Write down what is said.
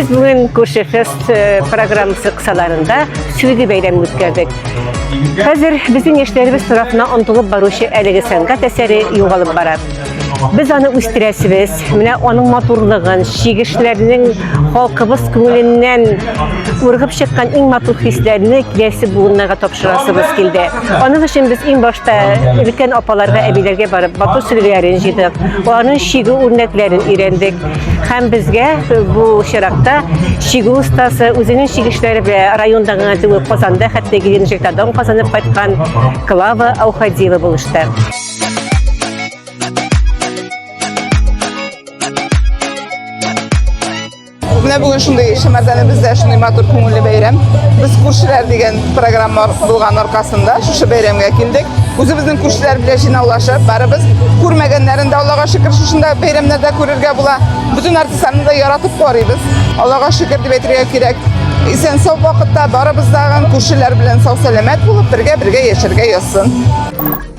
Без бүген Күрше фест э, программасы кысаларында сөлге бәйрәме үткәрдек. Хәзер безнең яшьләребез тарафына омтылып баручы әлеге сәнгать әсәре югалып бара. Без аны үстерәсебез. Менә аның матурлыгын, чигешләрнең халкыбыз күңеленнән ургып чыккан иң матур хисләрне киләсе буыннарга тапшырасыбыз килде. Аның өчен без иң башта өлкән апаларга, әбиләргә барып, матур сөлгеләрен җыйдык. Аларның чигү үрнәкләрен өйрәндек. Һәм безгә бу чиракта чигү остасы үзенең чигешләре белән районда гына түгел, Казанда, хәтта Геленджикта дан казанып кайткан Клава Аухадиева булышты. Менә бүген шундый Шәмәрдәнебездә шундый матур күңелле бәйрәм. Без күршеләр дигән программа булган аркасында шушы бәйрәмгә килдек. Үзебезнең күршеләр белән җыйнаулашып, барыбыз күрмәгәннәрен дә Аллага шөкер шушында бәйрәмнәрдә күрергә була. Бөтен артистларны да яратып карыйбыз. Аллага шөкер дип әйтергә кирәк. Исән сау вакытта барыбыз да күршеләр белән сау сәламәт булып бергә бергә яшәргә язсын.